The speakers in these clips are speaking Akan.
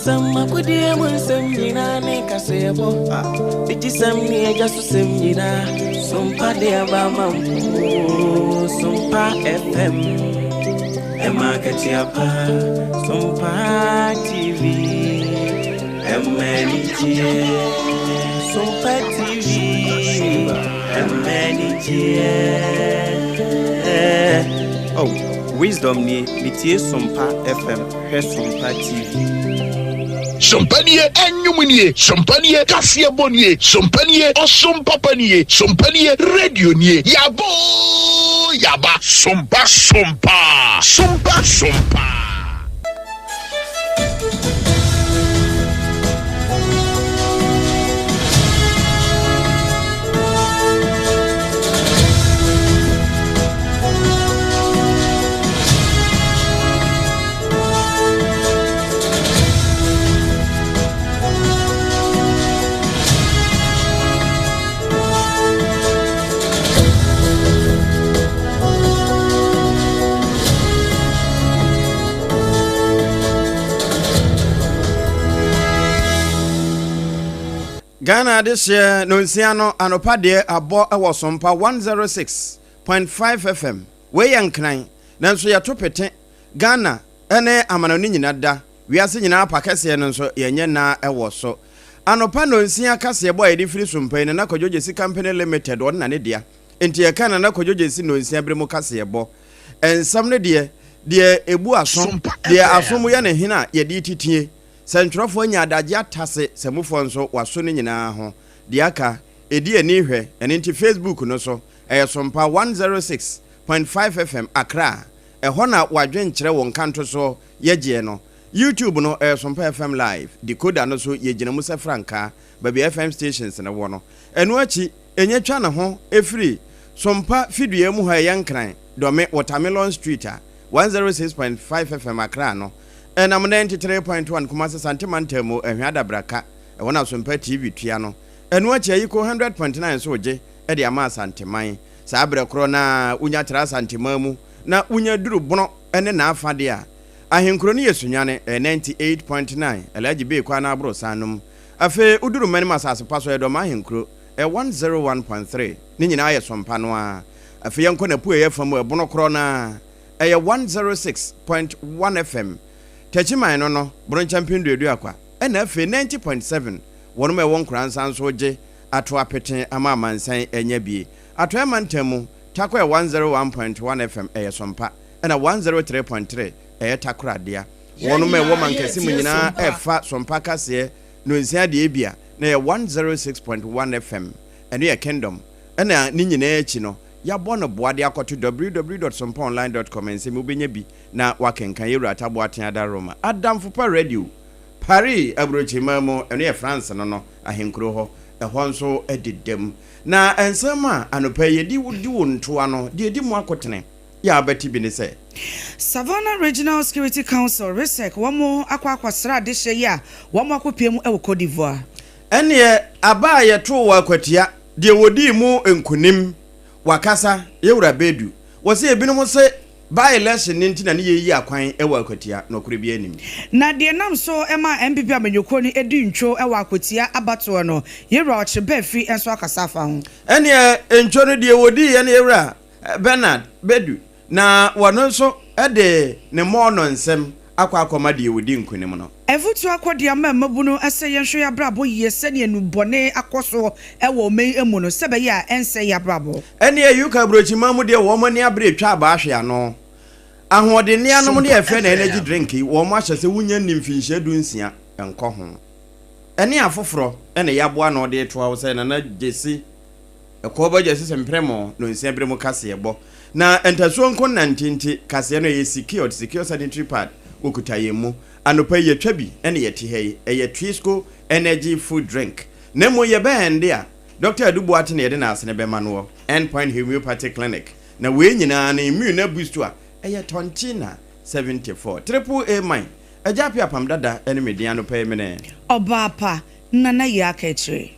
nsɛm, akodie mu nsɛm nyinaa ne kaseɛbɔ. Bigyesɛm ne agya so sɛm nyinaa. Sompa de aba ma mpo. Sompa FM. Ɛma akatua pa. Sompa TV. Ɛma anigyeɛ. Sompa TV. Ɛma anigyeɛ. Oh, wisdom nie, metie Sompa FM, hwɛ Sompa TV. Sompa nie, ɛnwom nie, Sompa nie, kaseɛbɔ nie, Sompa nie, ɔsom papa nie, Sompa nie, radio nie, yaba oo yaba, Sompa Sompa, Sompa Sompa. Ghana adehyeɛ nonsia no anɔpa deɛ abɔ wɔ Sompa 106.5 FM. Wei yɛ Nkran, nanso yɛto pete Ghana ne amanɔne nyina da. Wiase nyinaa pa kɛseɛ no nso yɛnyɛ nna wɔ so. Anɔpa nonsia kaseɛbɔ a yɛde firi Sompa yi Nana Kwadwo Gyesi Company Limited ɔno na ne dea. Enti yɛka Nana Kwadwo Gyesi nonsia bere mu kaseɛbɔ. Nsɛm no deɛ, deɛ ɛbu aso, deɛ aso mu yɛ no hene a yɛde retitie. Sɛntwerɛfoɔ anya adagye atase sɛmufoɔ nso wɔaso ne nyinaa ho. Deɛ aka, ɛdi ani hwɛ. Ɛno nti Facebook no so, ɛyɛ Sompa 106.5 FM Accra. Ɛhɔ na w'adwenkyerɛ wo nkantosoɔ yɛgyeɛ no. YouTube no, ɛyɛ Sompa FM Live. Decoder no so, yɛgyina mu sɛ frankaa, baabi a FM stations no wɔ no. Ɛno akyi, ɛnya twa ne ho firi Sompa fidua mu hɔ a ɛyɛ Nkran, Dɔme, Watermelon Street a 106.5 FM Accra no, ɛnam 93.1 Kumasi Sante Mantam mu, Ahwea Adabraka, ɛhɔ na Sompa TV tua no. Ɛno akyi, Ayiko 100.9 nso regye de ama Asanteman. Saa berɛ korɔ no ara, wonya tra Asanteman mu na wonya duru Bono ne n'afa deɛ a, ahenkuro no yɛ Sunyani, ɛyɛ 98.9, Alhaji Bey kwan no aborosan no mu. Afei woduru Manim asase pa so, ɛyɛ Dɔm ahenkuro, ɛyɛ 101.3, ne nyinaa yɛ Sompa no ara. Afei yɛnkɔ n'apueeɛ fa mu, ɛbono korɔ no ara, ɛyɛ 106.1 FM, Takyiman no no, Bono Nkyɛmpem Duaduakwa, ɛna afei 90.7, wɔnom a ɛwɔ Nkoransa nso regye ato apete ama amansan anya bie. Atɔeɛ mantam mu, Tako yɛ 101.1 FM, ɛyɛ Sompa, ɛna 103.3, ɛyɛ Takoradi. Wɔnom a ɛwɔ mankɛse mu nyinaa ɛfa Sompa kaseɛ nonsia deɛ ebia na ɛyɛ 106.1 FM, ɛno yɛ Kingdom. Ɛna ne nyinaa akyi no, yɛabɔ no boa de akɔto www dot sompaonline dot com nsɛm yi wobɛnya bi na woakenkan. Yɛwura Ataboa Ateada Roma, Adamfo Pa Radio, Paris aburokyiman mu, ɛno yɛ France no no ahenkuro hɔ, ɛhɔ nso deda mu. Na nsɛm a anɔpa yi yɛde di wo ntoa no, deɛ ɛdi mu akotene yɛ a wobɛte bi ne sɛ. Savannah Regional Security Council, RESEC, wɔn akɔ akɔsra adehyeɛ yi a wɔn akɔpue mu wɔ Cote d'Ivoire. Ɛnneɛ aba a yɛtoo wɔ Akwatia, deɛ wɔdii mu nkonim, wakasa, Yɛwura Bedu, wɔse ebinom se by election no nti na ne yɛyi akwan wɔ Akwatia, nɔkorɛ biara nnim. Na deɛ ɛnam so maa NPP amanyɔkuo no di ntwo wɔ Akwatia abatoɔ no, Yɛwura Ɔkyere Baafi nso akasa afa ho. Ɛnneɛ ntwo no deɛ wɔdiiɛ no Yɛwura Bernard Bedu, na wɔno nso de ne mmɔɔnɔ nsɛm akɔ akɔma deɛ ɔdi nkonim no. Afotuo akɔ de ama mmabunu sɛ yɛnhwɛ yɛn abrabɔ yie sɛdeɛ nnubɔne akɔ so wɔ ɔman yi mu no sɛ ɛbɛyɛ a ɛnsɛe yɛn abrabɔ. Ɛnneɛ Yuka aburokyiman mu deɛ wɔn ani abere retwa abaa ahwe ano. Ahoɔdennea nom ne yɛfrɛ no energy drink yi wɔn ahyɛ sɛ wonya nni mfinhyia du nsia nkɔ ho. Ɛne afoforɔ na yɛaboa ano de retoa wo sɛ Nana Gyasi Ɛkɔɔ bɛgya sisi mprɛmo nonsia bere mu kaseɛbɔ. Na ntasuo nko nnante nti, kaseɛ no ɛyɛ secured, secure sanitary pad, wɔ kuta yɛn mu. Anɔpa yi yɛtwa bi ɛna yɛte ha yi, ɛyɛ Twisco energy food drink. Na mmom yɛbɛ ɛnde a, Dɔkta Adu Boate na yɛde n'asene bɛma noɔ, End Point Homeopathy Clinic. Na wei nyinaa no immune na boost a, ɛyɛ Tontina 74. Triple A mine, Agya Appiah Apam Dada ɛne me din anɔpa yi mene. Ɔbaa pa, Nana Yaa Kɛkyerɛ.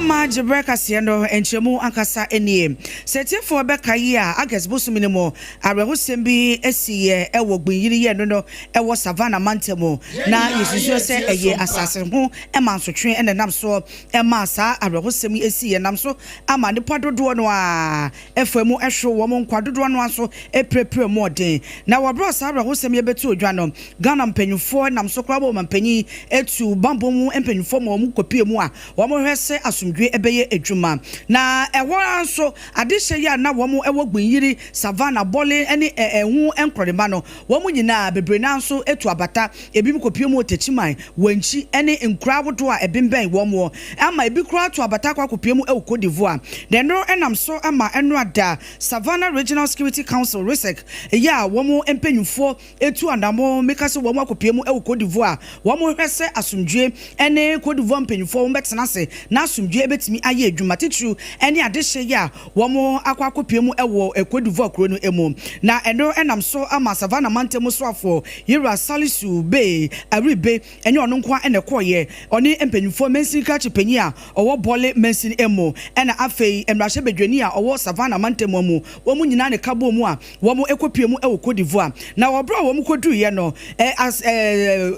Ama Gyebrɛ kaseɛ no nkyerɛmu ankasa nie. Sɛ atiefoɔ bɛkae a, August bosome no mu, awerɛhosɛm bi siiɛ wɔ Gbinyiri yɛ no no wɔ Savannah mantam. Na yɛsusuɛ sɛ ɛyɛ asase ho mansotwe na ɛnam soɔ maa saa awerɛhosɛm yi siiɛ, nam so ama nnipa dodoɔ no ara fa mu hwerew wɔn nkwa, dodoɔ no ara nso pirapira mu ɔden. Na wɔ berɛ a saa awerɛhosɛm yi bɛtoo dwa no, Ghana mpanyimfoɔ nam so koraa bɔ ɔmampanyin tuu bammɔ mu mpanyimfoɔ ma wɔn kɔpue mu a wɔhwɛ sɛ asomdwoeɛ bɛyɛ adwuma. Na ɛhɔ ara nso, adehyeɛ yi a na wɔn wɔ Gbinyiri, Savannah, Bole ne ɛho nkorɔdema no, wɔn nyinaa, bebree no ara nso tu abata, ebinom kɔpue mu wɔ Techiman, Wankyi ne nkuraa ahodoɔ a ɛbembɛn wɔn wɔ, ama ebi koraa tu abata akɔ akɔpue mu wɔ Cote d'Ivoire. Na ɛno nam so ma ɛno ada Savannah Regional Security Council, RESEC, yi a wɔn mpanyimfoɔ tu anammɔn meka sɛ wɔn akɔpue mu wɔ Cote d'Ivoire a wɔhwɛ sɛ asomdwoe ne Cote d'Ivoire mpanyimfoɔ wɔn bɛtena ase na asomdwoe bɛtumi ayɛ adwuma titiriw ne adehye yi a wɔn akɔ akɔpue mu wɔ Cote d'Ivoire kuro no mu. Na ɛno nam so ama Savannah mantam soafoɔ Yewura Salisu Bey Aribe Ɛnyɛ ɔno nko ara na ɛkɔeɛ, ɔne mpanimfoɔ mansin krakye panin a ɔwɔ Bole mansin mu, ɛna afei mmarahyɛbadwani a ɔwɔ Savannah mantam mu, wɔn nyinaa na ɛka bɔɔ mu a wɔkɔpuee mu wɔ Cote d'Ivoire. Na wɔ berɛ a wɔkɔduruiɛ no, as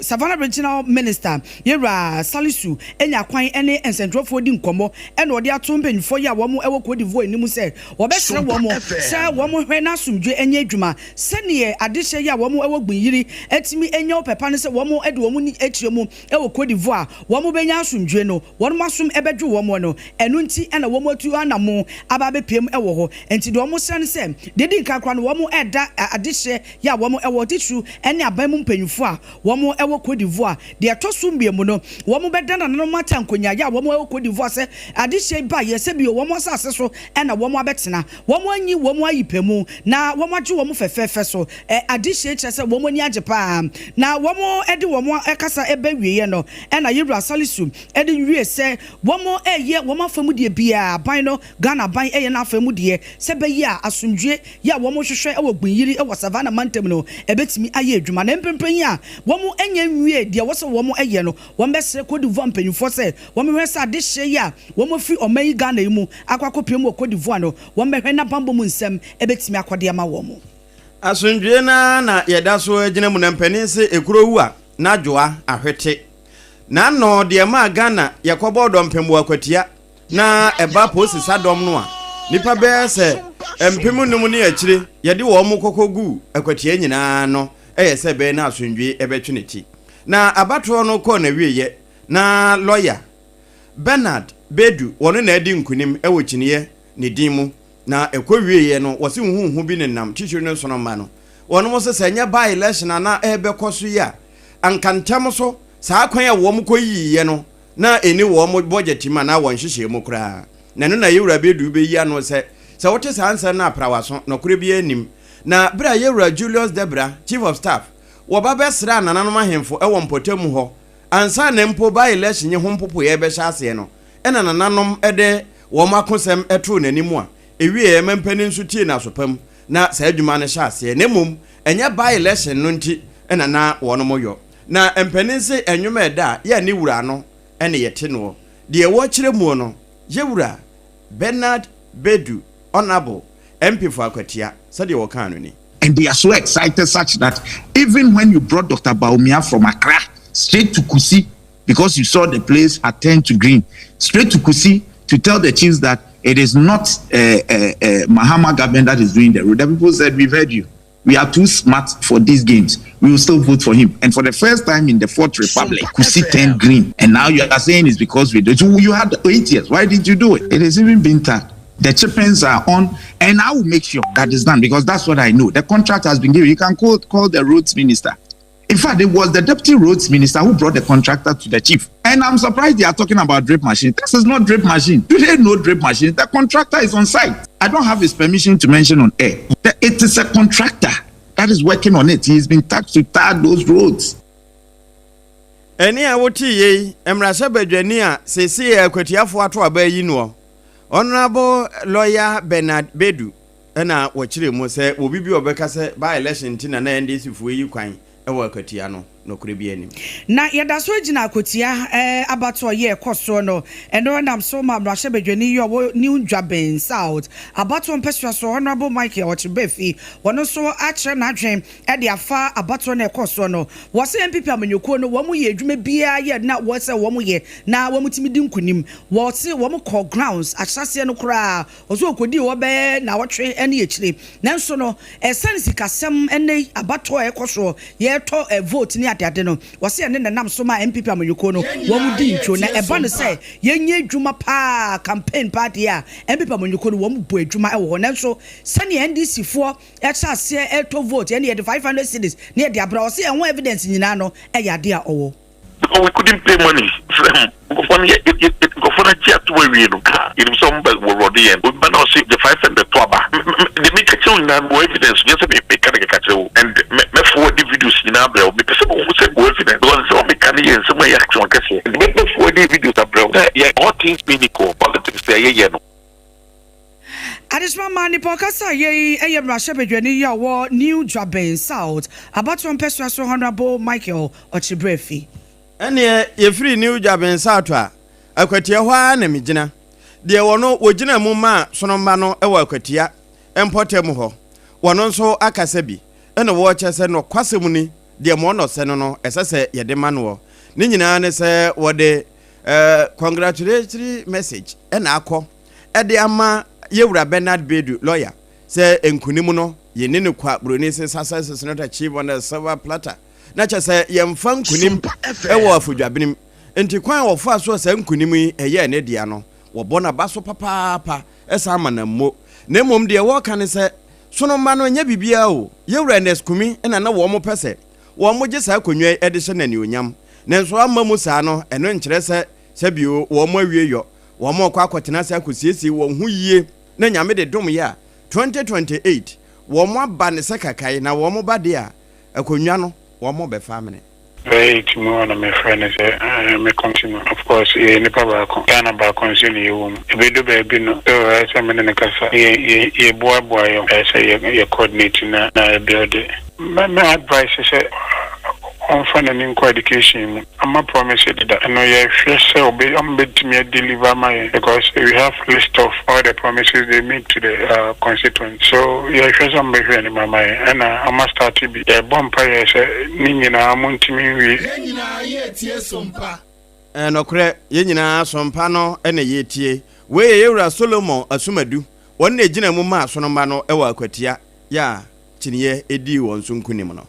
Savannah Regional Minister, Yɛwura Salisu nyaa kwan ne nsɛntwerɛfoɔ di nkɔmmɔ ɛna ɔde ato mpanimfoɔ yi a wɔwɔ Cote d'Ivoire anim sɛ wɔbɛsrɛ wɔn sɛ wɔnhwɛ na asomdwoeɛ nyɛ adwuma Sɛdeɛ adehyɛ yi a wɔn wɔ Gbinyiri atumi anya ɔpɛ pa ne sɛ wɔn de wɔn ni akyire mu wɔ Cote d'Ivoire a wɔn bɛnya asomdwoeɛ no, wɔn asom bɛdwo wɔn no, ɛno nti na wɔn atu anamo aba abɛpiem wɔ hɔ. Enti deɛ wɔn srɛ ne sɛ, deɛ ɛdi nkan koraa no wɔn reda adehyeɛ yi a wɔn wɔ, titiriw ne aban mu mpanyinfoɔ a wɔn wɔ Cote d'Ivoire, deɛ ɛtɔ so mmiemu no, wɔn bɛda nananom ata nkonyaayɛ a wɔn wɔ Cote d'Ivoire sɛ adehyeɛ yi baeɛ sɛ bio wɔn asase so na wɔn abɛtena. Wɔanyi wɔn ayi pɛ mu, na wɔagye wɔn fɛfɛɛfɛ so. Ɛ, adehyeɛ kyerɛ sɛ wɔn ani agye paa. Na wɔde wɔn kasa reba awieɛ no, ɛna Yewura Salisu de wie sɛ wɔreyɛ wɔn afa mu deɛ biara, aban no, Ghana aban reyɛ n'afa mu deɛ, sɛ ɛbɛyɛ a asomdwoeɛ yɛ a wɔrehwehwɛ wɔ Gbinyiri wɔ Savannah mantam no, ɛbɛtumi ayɛ adwuma. Na mprempren yi a wɔnnya nwiee deɛ ɛwɔ sɛ wɔyɛ no, wɔbɛsrɛ Cote d'Ivoire mpanimfoɔ sɛ wɔnhwɛ sɛ adehyeɛ yi a wɔafiri ɔman yi Ghana yi mu akɔ akɔpue mu wɔ Cote d'Ivoire no, wɔbɛhwɛ na bammɔ mu nsɛm bɛtumi akɔ de ama wɔn. Asomdwoeɛ no ara na yɛda so gyina mu na mpanin se ekuro wu a na dwoa ahwete. N'ano deɛ ɛmaa Ghana yɛkɔbɔɔ dɔmpem wɔ Akwatia na ɛba polisi sadɔm no a nnipa bɛyɛ sɛ 5000 ne akyire yɛde wɔn kɔkɔ guu Akwatia nyinaa no yɛ sɛ ɛbɛyɛ na asomdwoeɛ bɛtwe ne ti. Na abatoɔ no kɔɔ n'awieɛ na lɔya Bernard Bedu wɔno na adi nkunim wɔ kyiniiɛ ne din mu na ɛkɔ wieɛ no wɔse huhuhu bi nenam titiri ne nsono mma no wɔnom se sɛ ɛnyɛ by election a na ɛrebɛkɔ so yi a anka ntɛm so saa kwan a wɔn kɔ yiiɛ no na ɛni wɔn budget mu anaa wɔn nhyehyɛɛ mu koraa na ɛno na Yewura Bedu bɛyi ano sɛ sɛ wote saa nsɛm no a pra w'aso nɔkorɛ biara nnim na berɛ a Yewura Julius Debra Chief of Staff wɔba bɛsraa nananom ahemfo wɔ mpɔtamu hɔ Ansa na mpo by-election yi ho mpopoeɛ rebɛhyɛ aseɛ no, ɛna nananom de wɔn akosɛm too n'anim a ɛwieɛ mampanin nso tiee no aso pa mu na saa adwuma no hyɛ aseɛ na mmom ɛnyɛ by-election no nti na na wɔnom yɔ. Na mpanin se nnwom a ɛda a yɛ ne wura ano ne yɛte noɔ. Deɛ wɔkyerɛ muo no, Yɛwura Bernard Bedu, Honourable, MP for Akwatia, sɛdeɛ wɔkaa no ni. And they are so excited such that even when you brought Dr. Bawumia from Accra straight to Kusi, because you saw the place had turned to green, straight to Kusi to tell the chiefs that it is not Mahama government that is doing the road. The people said, we've heard you. We are too smart for these games. We will still vote for him. And for the first time in the Fourth Republic, Kusi turned green. And now you are saying it's because we did. You had 8 years. Why didn't you do it? It is even being tagged. The chippings are on, and I will make sure that is done because that's what I know. The contract has been given. You can call the roads minister. In fact, it was the deputy roads minister who brought the contractor to the chief. And I'm surprised they are talking about drip machine. This is not drip machine. Do they know drip machine? The contractor is on site. I don't have his permission to mention on air. It is a contractor that is working on it. He's been tasked to tar those roads. Ɛne a wote yei, mmarahyɛbadwani a seesei akwatiafoɔ ato aba yi noɔ, Honourable Lawyer Bernard Bedu na wɔkyerɛ mu sɛ obi bi a ɔbɛka sɛ by election nti na na NDC foɔ yi kwan wɔ Akwatia no. Nokorɛ biara nnim. Na yɛda so gyina Akotia abatoɔ yɛ ɛkɔ soɔ no, ɛno nam so ma mmarahyɛbadwani yi a ɔwɔ New Dwabin South abatoɔ mpɛsoa so, Honourable Michael Ɔkyerbefi, ɔno nso akyerɛ n'adwene de afa abatoɔ no a ɛkɔɔ soɔ no. Wɔse NPP amanyɔkuo no wɔn yɛ adwuma biara yɛ na wɔ sɛ wɔn yɛ na wɔn tumi di nkunim. Wɔse wɔn kɔɔ grounds ahyɛaseɛ no koraa Ɔsɛ ɔkɔdii hɔ bɛyɛ nnawɔtwe ne akyire. Nanso no, ɛsiane sikasɛm ne abatoɔ a ɛrekɔ soɔ, yɛretɔ vote ne adeade no, wɔse ɛno na ɛnam so maa NPP amanyɔkuo no wɔn dii ntwo. Na ɛba no sɛ yɛnyɛ adwuma pa ara, campaign pa ara deɛ a, NPP amanyɔkuo no wɔn bɔ adwuma wɔ hɔ. Nanso sɛdeɛ NDC foɔ hyɛ aseɛ retɔ vote, ɛnna yɛde 500 cedis na yɛde abrɛ, ɔse ɛho evidence nyinaa no yɛ adeɛ a ɔwɔ. Because we couldn't pay money frɛ ho nkurɔfoɔ no yɛ yɛ nkurɔfoɔ no agye ato awie no ha yɛnim sɛ wɔn bɛ wɔwɔde yɛn obi ba na ɔse gye 500 to aba deɛ meka kyerɛ wo nyinaa mewɔ evidence nyɛ sɛ meka ne kɛkɛ kyerɛ wo and mɛ forward videos nyinaa brɛ wo mepɛ sɛ mehu sɛ mewɔ evidence because nsɛm a meka no yɛ nsɛm a ɛyɛ action kɛseɛ nti mɛ forward videos abrɛ wo sɛ yɛ all things being equal politics deɛ yɛyɛ no. Adesoma maa nipa ɔkasa yɛ yi yɛ mmarahyɛbadwani yi a ɔwɔ New Juaben South abatoɔ mpɛsoa so Honourable Michael Ɔkyebrɛfi. Ɛnneɛ yɛfiri New Juaben South a, Akwatia hɔ ara na megyina. Deɛ wɔno wɔgyina mu maa Sonomma no wɔ Akwatia mpɔtam hɔ, wɔno nso akasa bi, ɛna wɔrekyɛ sɛ nɔkwasɛm ni, deɛ mɔnɔ sɛ no no, ɛsɛ sɛ yɛde ma noɔ. Ne nyinaa ne sɛ wɔde congratulatory message na akɔ de ama Yewura Bernard Bedu, lawyer, sɛ nkunim no yɛnni no kwa, Buroni se success is not achieved on a silver platter, na kyɛ sɛ yɛmfa nkunim wɔ afodwabenem. Nti kwan a wɔfaa so a saa nkunim yi yɛɛ ne dea no, wɔbɔ n'aba so papaapa san ma no ammo. Na mmom deɛ wɔreka ne sɛ, sono mma no nyɛ biribiara o, Yewura Ernest Kumi na na wɔpɛ sɛ wɔgye saa akonnwa yi de hyɛ no anuonyam. Nanso amma mu saa no, ɛno nkyerɛ sɛ sɛbio wɔn awie yɔ. Wɔrekɔ akɔtena ase akɔsiesie wɔn ho yie na Nyame de dom yɛ a, 2028 wɔn aba ne sɛ kakae na wɔn ba deɛ a, akonnwa no wɔn bɛfa amene. Bɛyɛ 8 mu hɔ na me frɛ no sɛ me continue of course yɛyɛ nipa baako Ghana baako nso na yɛwɔ mu ɛbɛdu baabi no so ɛyɛ sɛ me ne no kasa yɛ yɛ yɛ boa boa yɛn ho ɛyɛ sɛ yɛ yɛ coordinate na na yɛ build Mɛ mɛ advice sɛ ɔnfa n'ani nkɔ education mu. Ama promise deda ɛno yɛ hwɛ sɛ ɔbɛ ɔmo bɛtumi a deliver ama yɛn because we have list of all the promises they made to the uh, constituents so yɛ hwɛ sɛ ɔmo bɛhwɛ anim ama yɛn ɛna ɔmo start bi yɛ bɔ mpa yɛ sɛ ne nyinaa ɔmo ntumi nwie. Yɛn nyinaa yɛretie sompa. Ɛɛ, nɔkorɛ, yɛn nyinaa sompa no na yɛretie. Wei yɛ yɛn wura Solomon Asumadu, ɔno na ɛgyina mu maa asono mma no wɔ Akwatia, yɛ a kyiniiɛ dii wɔn so nkonim no.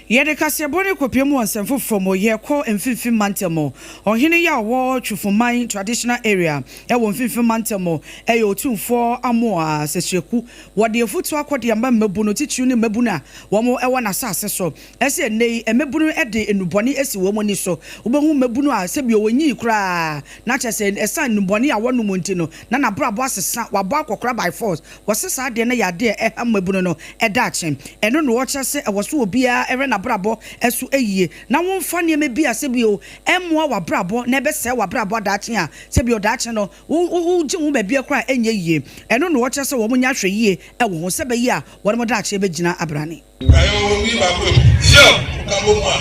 Yɛde kaseɛbɔ no rekɔpue mu wɔ nsɛm foforɔ mu. Yɛrekɔ Mfimfini Mantam mu. Ɔhene yi a ɔwɔ Twufuman Traditional Area wɔ Mfimfini Mantam mu yɛ Otumfoɔ Amoah Sesieku. Wɔde afutuo akɔ de ama mmabunu, titiriw ne mmabunu a wɔwɔ n'asase so, sɛ ɛnnɛ yi mmabunu de nnubɔne asi wɔn ani so. Wobɛhu mmabunu a sɛdeɛ wɔnyii koraa na kyerɛ sɛ ɛsiane nnubɔne a wɔnom nti no, na n'abrabɔ asesa, wabɔ akɔkora by force. Wɔse saa adeɛ no yɛ adeɛ a ɛha mmabunu no daakye. Ɛno na wɔkyerɛ sɛ ɛwɔ sɛ obiara hwɛ n'abrabɔ so yie na womfa nneɛma bi a sɛbio ɛmmoa w'abrabɔ na ɛbɛsɛe w'abrabɔ daakye a sɛbio daakye no wogye wo ho baabiara koraa a ɛnyɛ yie. Ɛno na wɔkyerɛ sɛ wɔnyɛ ahwɛyie wɔ ho sɛ ɛbɛyɛ a wɔn daakye bɛgyina abrane. Kae obi baako a ebu. Sure! Woka bɔ mu a,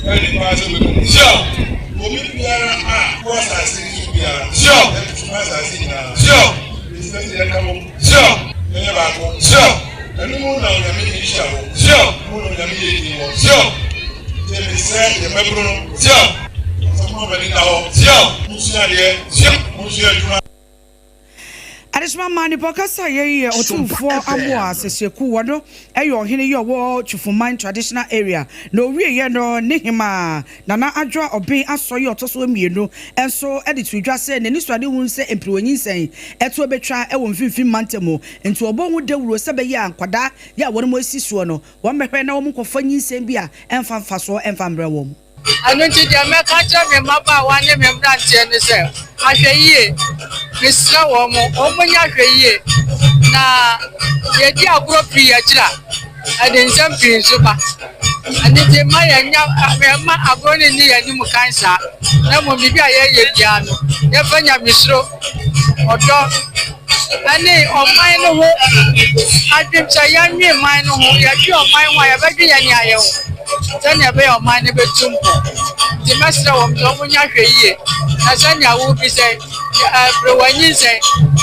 ɛyɛ den paa sɛ wobɛbu mu. Sure! Obi biara a ɔwɔ asase yi so biara. Sure! Yɛtoto ma asase nyinaa. Sure! Enti na sɛ yɛka bom. Sure! Yɛnyɛ baako. Sure! Ɛno mu na Onyame nhyira wɔ. Sure! Mu na Onyame yiedie wɔ. Sure! Nti mesrɛ yɛn mmabunu no. Sure! Sɛ momma mo ani nna hɔ. Sure! Monsua adeɛ. Sure! Monsua adwuma. Adesoma maa nipa ɔkasa yɛ yi yɛ Otumfoɔ Amoah Sesieku wɔno yɛ ɔhene yi ɔwɔ Twufuman Traditional Area na owie yɛ no ne hemaa Nana Adwoa Ɔben Asɔ yi ɔtɔ so mienu nso de too dwa sɛ n'anisoadehu sɛ mperewanyinsɛn ɛtoɔ bɛtwa wɔ mfimfini mantam mu nti ɔbɔ ho dawuro sɛ bɛyɛ a nkwadaa yɛ a wɔnom asi soɔ no wɔn bɛhwɛ na wɔn nkɔfa nyinsɛn bi a ɛmfa mfasoɔ ɛmfa mbrɛ wɔn. Ɛno nti, deɛ mɛka akyerɛ me mmabaawa ne me mmeranteɛ ne sɛ, ahwɛyie, mesrɛ wɔn, wɔnyɛ ahwɛyie, na yɛdi agorɔ pii akyiri a, ɛde nsɛm pii nso ba. Ɛno nti, mma yɛnnya, mma agorɔ no nni yɛn anim kan saa, na mmom biribi a yɛreyɛ biara no, yɛmfa nyamesuro, ɔdɔ, ne ɔman no ho adwene, sɛ yɛnwen man no ho, yɛdwen ɔman ho a, yɛbɛdwen yɛn ne ayɛ ho. sɛnea ɛbɛyɛ a ɔman no bɛtu mpɔn. Nti mɛsrɛ wɔn sɛ wɔnyɛ ahwɛyie na sɛnea wobisa yi, aberewa nyinsɛn,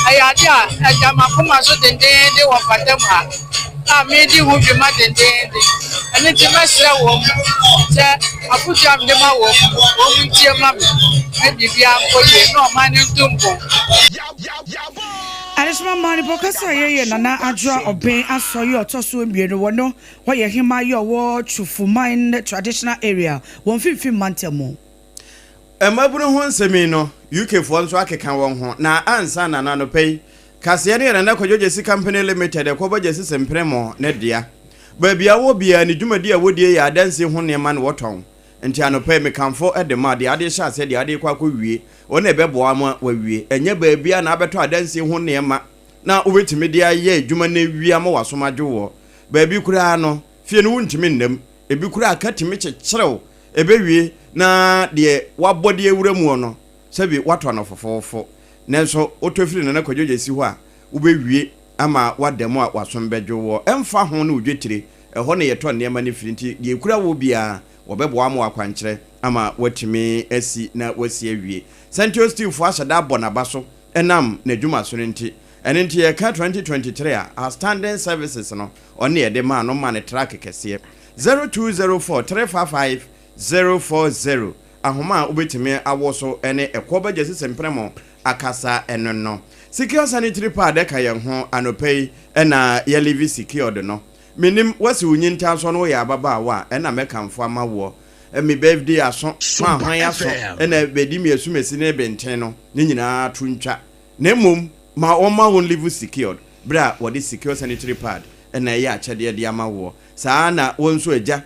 ɛyɛ ade a ɛda m'akoma so dendeenden wɔ mpɔtam ha a meredi ho dwuma dendeenden. Ɛno nti mɛsrɛ wɔn sɛ afotu a mede ma wɔn, wɔn ntie ma me na biribiara nkɔ yie na ɔman no ntu mpɔn. Adesoma mmaa no bɔkasa a yɛyɛ Nana Adwoa Ɔben Asɔre a ɔtɔ so mmienu wɔ no hɔ yɛ hemaa yi a ɔwɔ Twufuman Traditional Area wɔ Mfimfini Mantam mu. Mmabunu ho nsɛm yi no, UK foɔ nso akeka wɔn ho, na ansa na no anɔpa yi, kaseɛ no yɛ Nana Kwadwo Gyasi Company Limited, Ɛkɔbɔ Gyasi Sempremo ne dea. Baabi a wɔ biara, ne dwumadi a wɔdie yɛ adansie ho nneɛma na wɔtɔn. Nti anɔpa yi, mekamfo de ma, deɛ ade rehyɛ aseɛ, deɛ ade rekɔ akɔwie, wɔn na ɛbɛboa ama wawie. Ɛnyɛ baabiara na abɛtɔ adansie ho nneɛma na wobɛtumi de ayɛ adwuma no awie ama w'asom adwo woɔ. Baabi koraa no, fie no wontumi nna mu. Ebi koraa aka tumi kyekyere wo, ɛbɛwie na deɛ woabɔ de awura muo no, sɛbi woatɔ no fofoofo. Nanso wotɔ firi Nana Kwadwo Gyasi hɔ a, wobɛwie ama woada mu a w'asom bɛdwo woɔ. Ɛmfa ho ne wo dwetire, ɛhɔ na yɛtɔ nneɛma no firi, nti deɛ ɛkura woɔ biara, wɔbɛboa ama wo akwankyerɛ ama woatumi asi na woasi awie. Sɛntio Steelfoɔ ahyɛ da abɔ n'aba so ɛnam n'adwumaso no nti. Ɛno nti yɛka 2023 a, outstanding services no, ɔno na yɛde maa no maa no truck kɛseɛ. 0204 355 040 Ahoma a wobɛtumi awo so ne ɛkɔ bɛgye sese mprɛmo akasa ɛno no. Secure sanitary pad ɛka yɛn ho anɔpa yi ɛna yɛ live secured no. Menim, woasi wo nyintaa so na woyɛ ababaawa a, ɛna mɛkamfo ama woɔ. Me birthday aso, hwan hwan aso ɛna bɛdi me asumasi ne benten no, ne nyinaa to ntwa. Na mmom ma wɔmma wo live secured berɛ a wɔde secure sanitary pad na ɛyɛ akyɛdeɛ de ama woɔ. Saa ara na wo nso agya,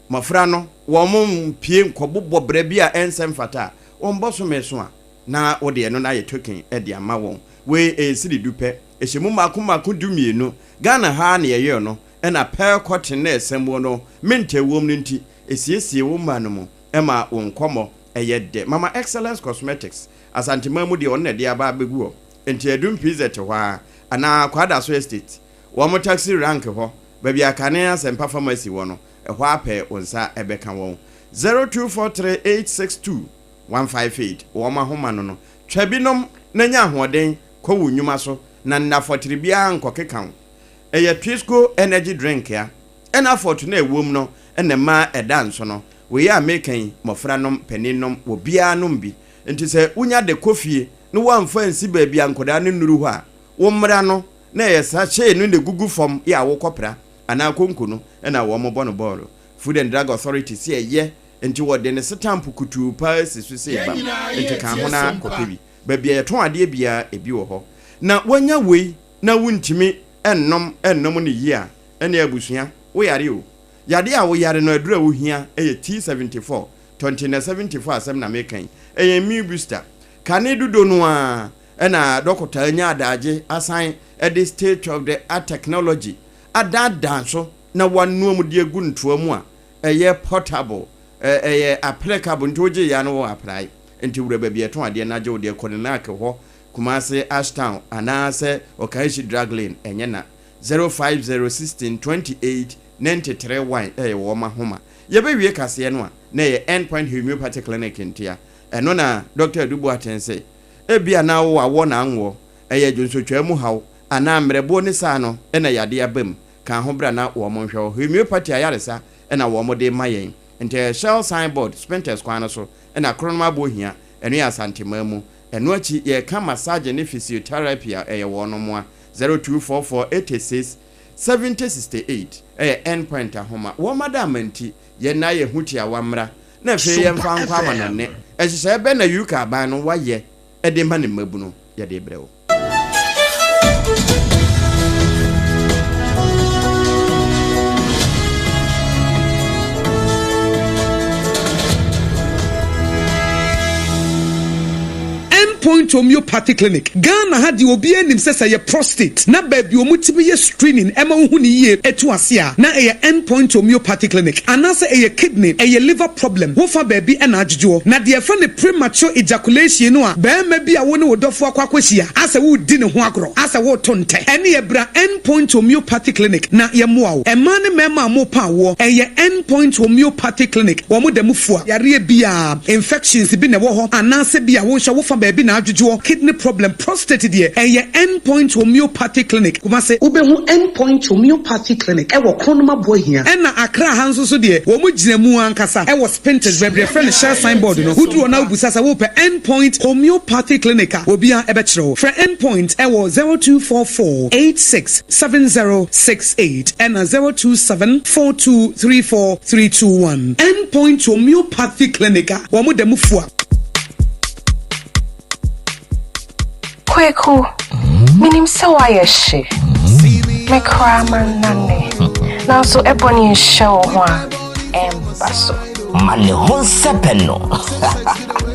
mmɔfra no wɔn mpue nkɔbobɔ bra bi a ɛnsɛ mfata a, wɔn bɔsome so a, na wode ɛno no ayɛ token de ama wɔn. Wei ɛyɛ sidi du pɛ, ɛhyɛ mu mmaako mmaako 12. Ghana ha ara na yɛyɛɛ no, ɛna pearl cotton na ɛsɛm wɔ no, mint a ɛwom no nti, ɛsiesie wo mma no mu ma wo nkɔmmɔ yɛ dɛ. Mama Excellence Cosmetics, Asanteman mu deɛ ɔno na ɛde aba abɛgu hɔ. Nti Adum PZ hɔ ara, anaa Kwadaso Estate, wɔn taxi rank hɔ, baabi a kane Asɛmpa Pharmacy wɔ no, ɛhɔ ara pɛ wo nsa bɛka wɔn. 0243862158, wɔn ahoma no no. Twa bi nom na nya ahoɔden kɔ wo nnwuma so na nna fɔtere biara nkɔkeka wo. Ɛyɛ Twisco energy drink a ɛna fɔt no a ɛwom no na ɛma ɛda nso no. Wei a meka yi, mmɔfra nom, panin nom, obiara nom bi. Nti sɛ wonya de kɔ fie na woamfa ansi baabi a nkwadaa no nnuru hɔ a, wo mmara no na ɛyɛ sachet no na ɛgugu fam yɛ a wokɔpra anaa konko no na wɔbɔ no bɔɔlo. Food and Drug Authority se ɛyɛ nti wɔde ne setampo kutuu paa si so sei bam. Nti ka ho na kɔpɛ bi. Baabi a yɛtɔn adeɛ biara ebi wɔ hɔ. Na woanya wei na wontumi nnom nnom no yie a, ɛnneɛ abusua, woyare o. Yadeɛ a woyare no aduro a wohia yɛ T74 Tɔnte na 74 asɛm na meka yi, ɛyɛ immune booster. Kane dodo no ara na dɔkota anya adagye asan de state of the art technology adaadaa so na wanoa mu de agu ntoa mu a ɛyɛ portable, ɛyɛ applicable nti wogye yɛ a na wɔ apply. Nti wura baabi a ɛtɔn adeɛ no agye wo deɛ kɔ Nenac hɔ, Kumasi Ashtown anaasɛ Okaishie Drug Lane ɛnyɛ na. 050 16 28 93 1 ɛyɛ wɔn ahoma. Yɛbɛwie kaseɛ no a, na ɛyɛ End Point Homeopathy Clinic ntia. Ɛno na Dɔkta Adu Boateng se, Ebia na wo awɔ na anwoɔ, ɛyɛ dwonsotwaa mu haw, anaa mmerɛboɔ ne saa no na yadeɛ aba mu. Ka ho bra na wɔn nhwɛ wo. Homeopathy ayaresa na wɔn de ma yɛn. Nti ɛyɛ Shell sign board, Spintex kwan no so, na Kronom Aboɔ Hia, ɛno yɛ Asanteman mu. Ɛno akyi yɛreka massage ne physiotherapy a, ɛyɛ wɔn a. 0244 86 7068 yɛ End Point ahoma. Wɔn adaama nti, yɛn nna yɛ ho tiawa mmra na afei yɛmfa nkɔ amanɔnne. Nhyehyɛe bɛn na UK aban no wayɛ de ma ne mmabunu? Yɛde rebrɛ wo. Point Homeopathy Clinic. Ghana ha deɛ obiara nim sɛ sɛ ɛyɛ prostate na baabi a wɔtumi yɛ screening ɛma wohu no yie ɛtu ase a na ɛyɛ End Point Homeopathy Clinic anaasɛ ɛyɛ kidney, ɛyɛ liver problem, wofa baabi ɛna adwodwoɔ. Na deɛ yɛfrɛ no premature ejaculation no a barima bi a wo ne wo dɔfoɔ akɔ akɔhyia asɛ woredi ne ho agorɔ asɛ woreto ntɛ ɛneɛ bra End Point Homeopathy Clinic na yɛmmoa wo. Mmaa ne mmarima a mopa awoɔ ɛyɛ End Point Homeopathy Clinic wɔn da mu fua yareɛ biara, infections bi na ɛwɔ hɔ anaasɛ bi a wo nso wofa baabi na adwodwoɔ, kidney problem, prostate deɛ ɛyɛ End Point Homeopathy Clinic, Kumase. Wobɛhu End Point Homeopathy Clinic ɛwɔ Kronum Aboahia ɛna Accra ha nso so deɛ wɔn gyina mu ankasa ɛwɔ Spintex baabi yɛfrɛ no Shell sign board no, woduru hɔ na wobisa sɛ wopɛ End Point Homeopathy Clinic a obiara ɛbɛkyerɛ wo. Frɛ End Point ɛwɔ 0244 86 7068 ɛna 027 4234 321. End Point Homeopathy Clinic a wɔn da mu fua. Kweku, menim sɛ woayɛ hye. Me koraa mannane. Nanso ɛbɔ ne nhyɛ wo ho a, ɛmba so. Ma ne ho nsɛpɛ no.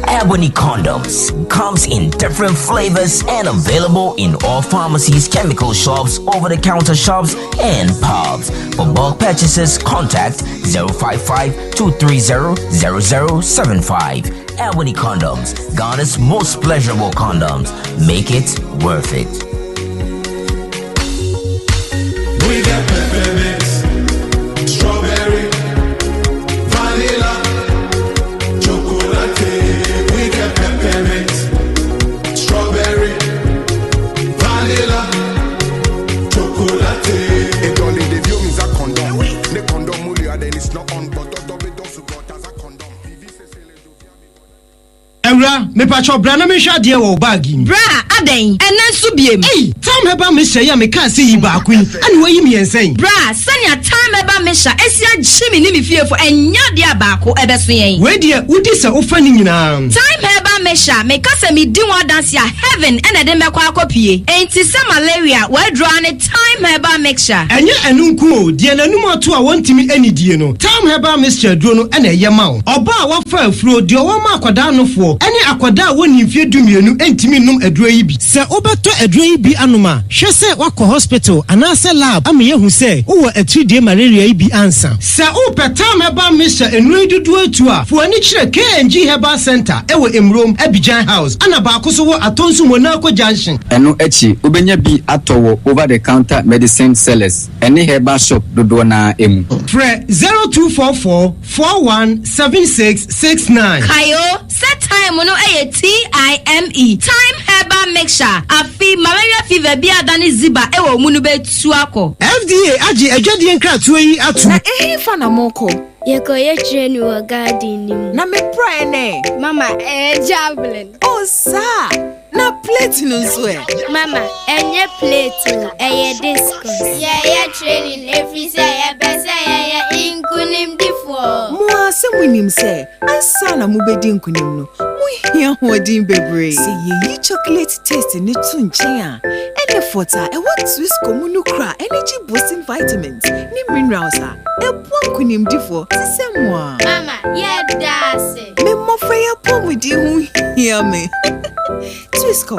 Ebony condoms comes in different flavors and available in all pharmacies, chemical shops, over-the-counter shops, and pubs. For bulk purchases, contact 055 230 0075. Ebony condoms, Ghana's most pleasurable condoms. Make it worth it. We got peppermint, strawberry, vanilla, chocolate. We got peppermint, strawberry, vanilla, chocolate. It only the view means a condom. The condom mulia then it's not on, but the dosu got as a condom. Awura, mepakyɛw bra na menhwɛ adeɛ wɔ wo bag yi mu. Bra, adɛn? Ɛnnɛ nso biem? Ei! Thyme Herbal Mixture yi a mekaa sɛ yi baako yi, ɛna woayi mmiɛnsa yi? Bra, sɛnea Thyme Herbal Mixture asi agye me ne me fiefo, ɛnyɛ adeɛ a baako ɛbɛso yɛn. Wei deɛ, wodi sɛ wofa ne nyinaa. Thyme Herbal Mixture, meka sɛ medi ho adanse a, heaven na ɛde me bɛkɔ akɔpue. Enti sɛ malaria, w'aduro ara ne Thyme Herbal Mixture. Ɛnyɛ ɛno nko o, deɛ n'anum ato a wɔntumi nnidie no, Thyme Herbal Mixture aduro no na ɛyɛ ma wo. Ɔbaa a wafa afuro, deɛ ɔwɔ ma akwadaa nofoɔ, ne akwadaa a wɔnnii mfeɛ dumienu ntumi nnom aduro yi bi. Sɛ wobɛtɔ aduro yi bi anom a, hwɛ sɛ woakɔ hospital anaasɛ lab ama yɛahu sɛ wowɔ atiridie malaria yi bi ansa. Sɛ wopɛ Thyme Herbal Mixture nnuro yi dodoɔ atu a, fa w'ani kyerɛ KNG Herbal Centre wɔ Mmrom, Abidjan House, ɛna baako nso wɔ Atonsu Monaco Junction. Ɛno akyi, wobɛnya bi atɔ wɔ over-the-counter medicine sellers ne herbal shop dodoɔ no ara mu. Frɛ 0244 41 76 69. Kae o, sɛ thyme no yɛ TIME, Thyme Herbal Mixture, afe malaria fever bi a adane ziba wɔ wo mu no bɛtu akɔ. FDA agye adwadie nkratoɔ yi atom. Na ɛhefa na morekɔ? Yɛkɔyɛ training wɔ garden no mu. Na me praeɛ no ɛ? Mama, ɛyɛ javelin. Oh, saa! Na plate no nso ɛ? Mama, ɛnyɛ plate o, ɛyɛ discus. Yɛyɛ training ɛfiri sɛ yɛpɛ sɛ yɛyɛ nkonimdifoɔ. Mo ara sɛ monim sɛ ansa na mobɛdi nkonim no, mohia ahoɔden bebree. Sɛ yɛyi chocolate taste no to nkyɛn a, ɛnne fɔt a ɛwɔ Twisco mu no kura energy boosting vitamins ne minerals a ɛboa nkonimdifoɔ te sɛ mo ara. Mama, yɛda ase. Me mmɔfra yi apɔmuden ho hia me. Twisco,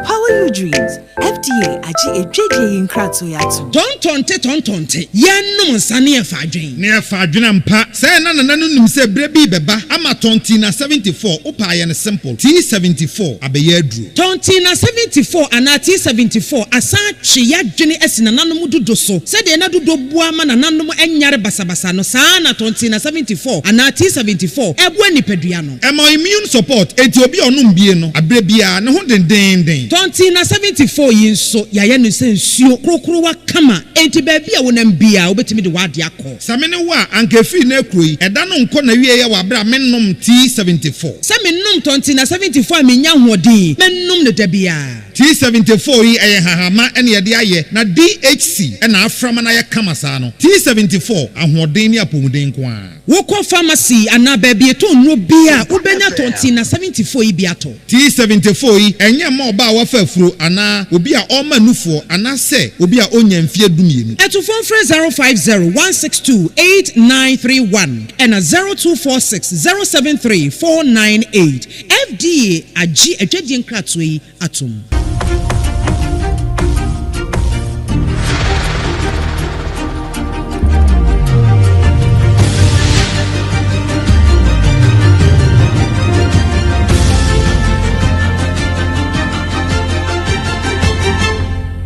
power your dreams. FDA agye adwadie yi nkratoɔ yi atom. Tɔntɔnte tɔntɔnte, yɛnnom nsa ne yɛfa adwen. Ne yɛfa adwen ampa. Sɛɛ na Nana no nim sɛ berɛ bi rebɛba ama Tɔntina 74, wopɛ a yɛ no simple, T74 abɛyɛ aduro. Tɔntina 74 anaa T74 asan atwe y'adwene asi nananom dodo so. Sɛdeɛ na dodo boa ma nananom nyare basabasa no, saa ara na Tɔntina 74 anaa T74 boa nipadua no. Ɛma immune support, enti obi a ɔnom bie no, aberɛ biara, ne ho dendeenden. Tɔntina 74 yi nso, yɛayɛ no sɛ nsuo korokorowa kama, enti baabi a wonam biara, wobɛtumi de w'adeɛ akɔ. Sɛ me ne wo a, anka ɛfiri nnɛ rekuro yi, ɛda no nkɔ n'awieɛ wɔ aberɛ a mennom T74. Sɛ menom Tɔntina 74 a mennya ahoɔden, mɛnom no da biara. T74 yi ɛyɛ hahama ɛna yɛde ayɛ na DHC ɛna afra ma no ayɛ kama saa no. T74, ahoɔden ne apɔmuden nko ara. Wokɔ pharmacy anaa baabi yɛtɔn nnuro biara a, wobɛnya Tontina 74 yi bi atɔ. T74 yi, ɛnyɛ mma ɔbaa a wafa afuro anaa obi a ɔrema nufoɔ anaasɛ obi a ɔnnya mfeɛ dumienu. Atufoɔ mfrɛ 050 162 8931 ɛna 0246 073 498. FDA agye adwadie nkratoɔ yi atom.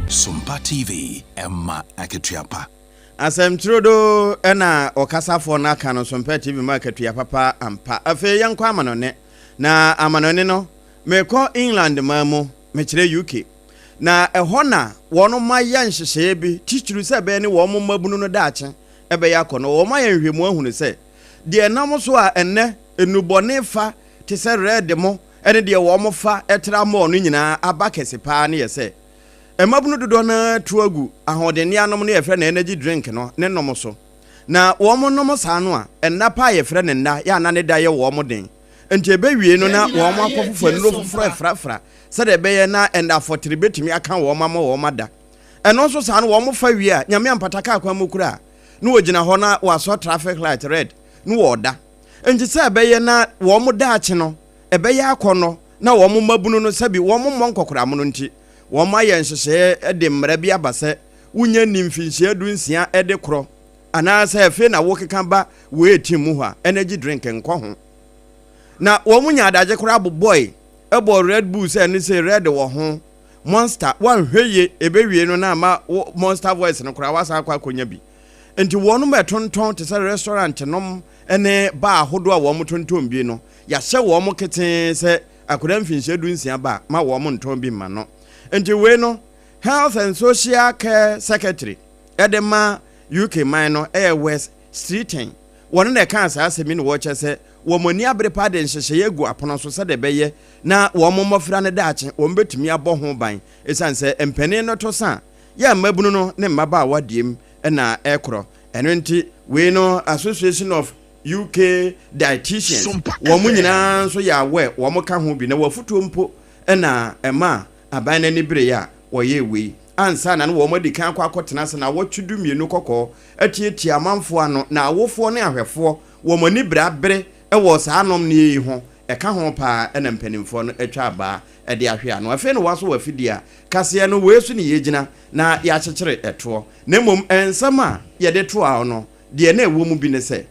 Sompa TV, ɛma akatua pa. Asɛm turodoo na ɔkasafoɔ no aka no, Sompa TV ma akatua papa ampa. Afei yɛnkɔ amanɔne. Na amanɔne no, Merekɔ England man mu, mekyerɛ UK, na ɛhɔ na wɔn ayɛ nhyehyɛeɛ bi titiriw sɛ ɛbɛyɛ ne wɔn mmabunu no daakye ɛbɛyɛ akɔnnɔ. Wɔn ayɛ nhwɛmu ahunu sɛ deɛ ɛnam so a ɛnnɛ nnubɔne fa te sɛ red mo ne deɛ wɔn fa tra mall no nyinaa aba kɛse paa no yɛ sɛ mmabunu dodoɔ no ara tu agu ahoɔdenne anom no yɛfrɛ no energy drink no ne nom so. Na wɔn nom saa no a, nna pa a yɛfrɛ no nna yɛ a na ne da yɛ wɔn den. Enti ɛbɛwie no na wɔn akɔfofa nnuro foforɔ afrafra sɛdeɛ ɛbɛyɛ na ɛnna afɔtere bɛtumi aka wɔn ama wɔn ada. Ɛno nso saa no wɔn fa wie a, Nyame ampata kaa kwan mu koraa na wɔgyina hɔ na wɔasɔ traffic light red na wɔreda. Enti sɛ ɛbɛyɛ na wɔn daakye no ɛbɛyɛ akɔnnɔ na wɔn mmabunu no sɛbi wɔn mmɔ nkɔkoramono nti, wɔn ayɛ nhyehyɛeɛ de mmara bi aba sɛ wonya nni mfinhyia dunsia de korɔ anaasɛ afei na wokeka ba wei team mu hɔ a, energy drink nkɔ ho. Na wɔn nya adagye koraa bobɔe bɔɔ Red Bull sɛ ɛno sei red wɔ ho, Monster, woanhwɛ yie ɛbɛwie no na ama wo Monster voice no koraa woasan akɔ akɔnya bi. Nti wɔnom ɛtontɔn te sɛ restaurant nom ne bar ahodoɔ a wɔn tontɔn bi no, yɛahyɛ wɔn ketee sɛ akwadaa mfinhyia dunsia ba a, ma wɔn ntɔn bi mma no. Nti wei no, Health and Social Care Secretary de ma UK man no yɛ Wes Streeting. Wɔn na ɛkaa saa asɛm yi na wɔkyerɛ sɛ wɔn ani abere paa de nhyehyɛeɛ agu apono so sɛdeɛ ɛbɛyɛ na wɔn mmɔfra no daakye wɔn bɛtumi abɔ ho ban ɛsiane sɛ mpanin no to sa a, yɛ a mmabunu no ne mmabaawa deɛm na ɛkorɔ. Ɛno nti wei no Association of UK Dietitians wɔn nyinaa nso yɛ aware wɔn ka ho bi na wɔn afotuo mpo na ɛmaa Aban no ani beree a wɔyɛɛ wei ansa na na wɔadi kan akɔ akɔtena ase nnawɔtwe dumienu kɔkɔɔ atiatia amanfoɔ ano na awofoɔ ne ahwɛfoɔ wɔn ani bere abere wɔ saa anomneɛ yi ho ɛka ho paa na mpanimfoɔ no atwa abaa de ahwe ano. Afei na wɔasɔ wɔ afidie a kaseɛ no wei so ne yɛgyina na yɛakyekyere ɛtoɔ na mmom nsɛm a yɛde toa no Deɛ na ɛwɔ mu bi ne sɛ.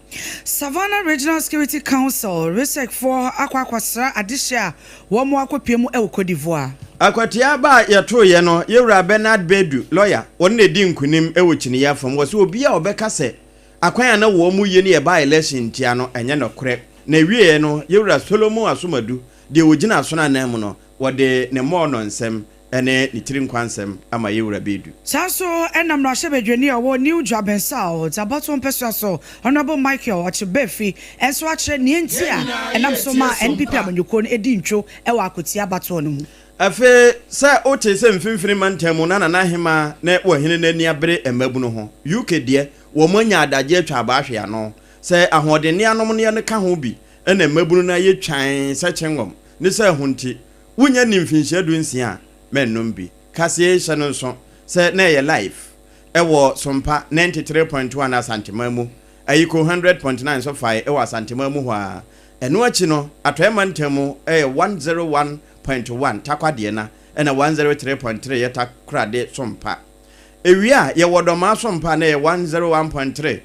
Savannah Regional Security Council, RESEC, foɔ akɔ akɔsra adehyeɛ a wɔn akɔpue mu wɔ Cote d'Ivoire. Akwatia aba a yɛtoeɛ no, Yɛwura Bernard Bedu, lɔya, ɔno na ɛdii nkunim wɔ kyiniiɛ afam. Wɔse obiara a ɔbɛka sɛ akwan a na wɔn yɛ no yɛ by election ntia no, ɛnyɛ nɔkorɛ. Na ɛwieɛ no, Yɛwura Solomon Asomadu, deɛ ɔgyina asono ananmu no, wɔde ne mmɔɔnɔ nsɛm ne ne tiri nkwa nsɛm ama yɛn wura Bedu. Saa nso na mmarahyɛbadwani a ɔwɔ New Juaben South abatoɔ mpɛsoa so, Honourable Michael Ɔkyebefi nso akyerɛ nea enti a ɛnam so maa NPP amanyɔkuo no dii ntwo wɔ Akotia abatoɔ no mu. Afei sɛ wotee sɛ mfimfini mantam mu na Nana Ahemaa ne Ɔhene no ani abere mmabunu ho, UK deɛ, wɔn anya adagye atwa abaa ahwe ano. Sɛ ahoɔdenne anomneɛ no ka ho bi na mmabunu no ayɛ twann sɛ kyengɔm ne sɛ ɛho nti, Wonnya nnii mfinhyia dunsia a, mɛnnom bi. Kaseɛ yi hyɛ no nso sɛ na ɛyɛ live wɔ Sompa 93.1 Asanteman mu. Ayiko 100.9 nso fae wɔ Asanteman mu hɔ ara. Ɛno akyi no, Atɔeɛ Mantam mu yɛ 101.1 Tarkwa-Deɛna ɛna 103.3 yɛ Takoradi Sompa. Ewia a, yɛwɔ Dɔmaa Sompa a na ɛyɛ 101.3,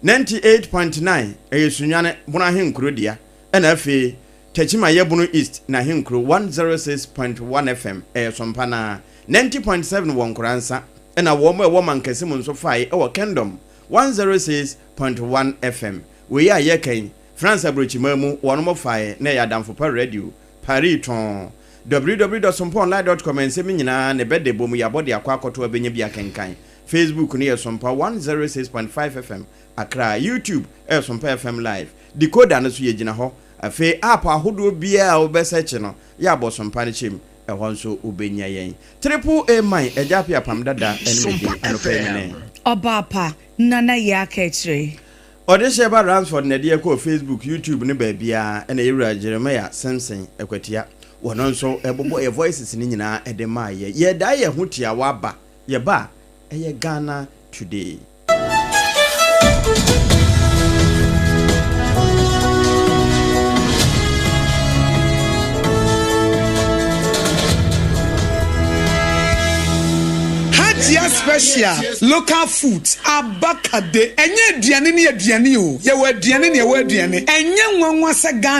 98.9 ɛyɛ Sunyani Bono Ahenkuro dea ɛna afei Techiman yɛ Bono East n'ahenkuro, 106.1 FM, ɛyɛ Sompa no ara, 90.7 wɔ Nkoransa, ɛna wɔn a ɛwɔ Mankessim nso fae wɔ Kingdom, 106.1 FM. Wei a yɛreka yi, France aburokyiman mu wɔnom fae na ɛyɛ Adamfo Pa Radio, Paris tɔnn. www.sompaonline dot com Nsɛm yi nyinaa na ɛbɛda ɛbɔ mu, yɛabɔ de akɔ akɔto abɛnya bi akenkan. Facebook no yɛ Sompa 106.5 FM Accra, YouTube ɛyɛ Sompa FM Live, Decoder no so yɛgyina hɔ. Afei app ahodoɔ biara a wobɛ search no yɛ abɔsompa no kyɛm. Ɛhɔ nso wobɛnya yɛn. Triple A man, Agya Appiah Apam Dada ne me din anɔpa yi me ne. Ɔbaapa, Nana Yaa Kaakyire. Ɔdehyeɛ ba Ransford na ɛde yɛ kɔɔ Facebook, YouTube ne baabiara ɛna yɛwura Jeremiah Simpson Akwatia wɔno nso ɛbobɔ yɛ voices no nyinaa de maa yɛ. Yɛdae yɛ ho tiawa aba, yɛba a ɛyɛ Ghana Today. Hajia special local food abakade ɛnyɛ aduane ne aduane o yɛwɔ aduane ne ɛwɔ aduane ɛnyɛ nwanwa sɛ Ghana.